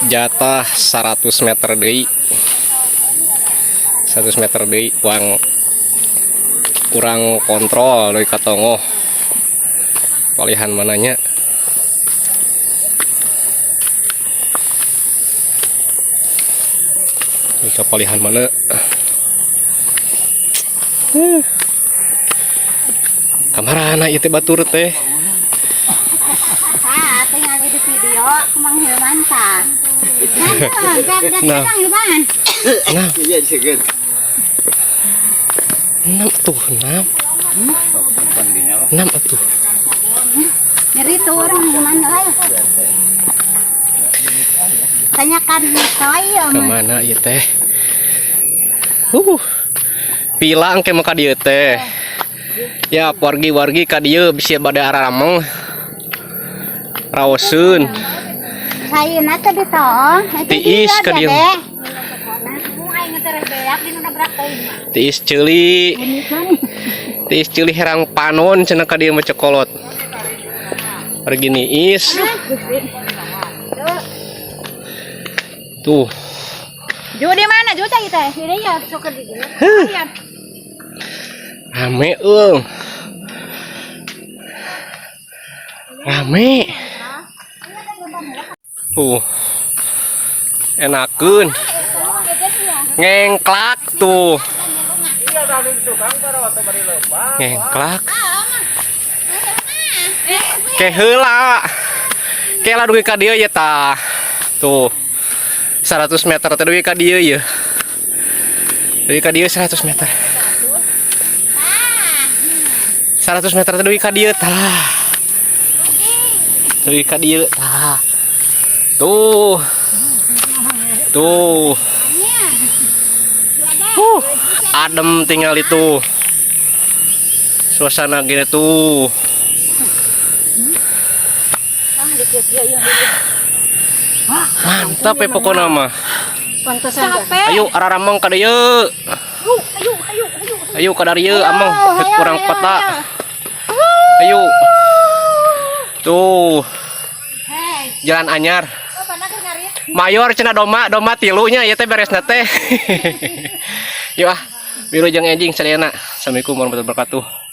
Jatah 100 meter deui. 100 meter deui uang kurang kontrol deui ka tongoh. Palihan mananya? Deui ka palihan mana? Kamarana ieu teh batur teh? Ah, tinggal di video aku Mang Hilman tah. Nah. Nah, Mang Hilman. Enam, Iya, seger. enam tuh, enam, enam tuh. Nyeri tuh orang Hilman euy. Tanyakan saya mah. Kemana ieu teh? Pila engke mah ka dieu teh. Ya, wargi-wargi ka dieu bisi bade ararameng. Raoseun. Saya teh ditong. Tiis ka dieu. Tiis ceuli. Tiis ceuli herang panon cenah ka dieu mah cekolot. Wargi niis. Tuh. Ju di mana Ju cai teh? Ini ya sok di dieu. Rame euy. Rame. Tuh. Enakeun. Ngengklak tuh. Ngengklak. Ke heula. Ke lah dugi ka dieu ye tah. Tuh. 100 meter teh dugi ka dieu ye. Dugi ka dieu 100 meter. 100 meter teh dugi ka dieu tah. Dugi ka dieu tah. Tuh. Tuh. Adem tinggal itu. Suasana gini tuh. Mantap ya pokoknya mah. Capek. Ayo ararameng ka dieu. Ayo, ayo, ayo. Ayo ka dieu ameng kurang peta. Ayo. Tuh, Hei, jalan anyar. oh, pernah keur ngarit? Mayor cenah doma, doma tilunya ieu teh beresna teh. Yuk ah, wilujeng enjing sadayana. Assalamualaikum warahmatullahi wabarakatuh.